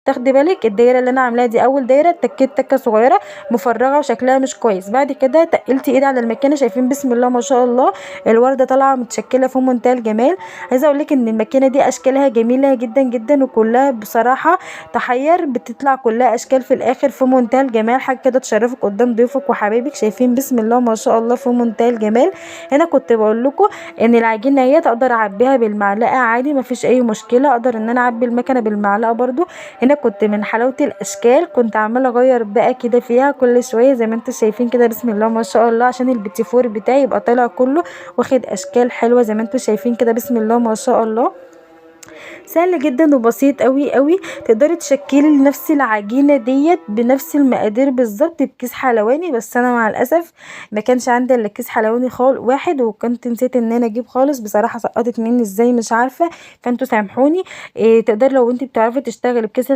تاخدي بالك الدايرة اللي انا عاملاها دي اول دايرة تكيت تكه صغيرة مفرغة وشكلها مش كويس. بعد كده تقلت ايدي على الماكينة، شايفين بسم الله ما شاء الله الورده طالعه متشكله في منتهى الجمال. عايزه اقول لك ان الماكينة دي اشكالها جميلة جدا جدا، وكلها بصراحة تحير، بتطلع كلها اشكال في الاخر في منتهى الجمال، حاجة كده تشرفك قدام ضيوفك وحبايبك. شايفين بسم الله ما شاء الله في منتهى الجمال. هنا كنت بقول لكم ان العجينة هي تقدر اعبيها بالمعلقه عادي، مفيش اي مشكلة، اقدر ان انا اعبي المكنه بالمعلقه برضو. هنا كنت من حلاوة الاشكال كنت عماله اغير بقى كده فيها كل شوية زي ما انتم شايفين كده بسم الله ما شاء الله، عشان البيتيفور بتاعي يبقى طالع كله واخد اشكال حلوة زي ما انتم شايفين كده بسم الله ما شاء الله. سهل جدا وبسيط قوي قوي، تقدري تشكلي نفس العجينة ديت بنفس المقادير بالظبط بكيس حلواني، بس انا مع الاسف ما كانش عندي الا كيس حلواني خالص واحد، وكنت نسيت ان انا اجيب خالص بصراحة، سقطت مني ازاي مش عارفه، فانتوا سامحوني. تقدري لو انت بتعرفي تشتغلي بكيس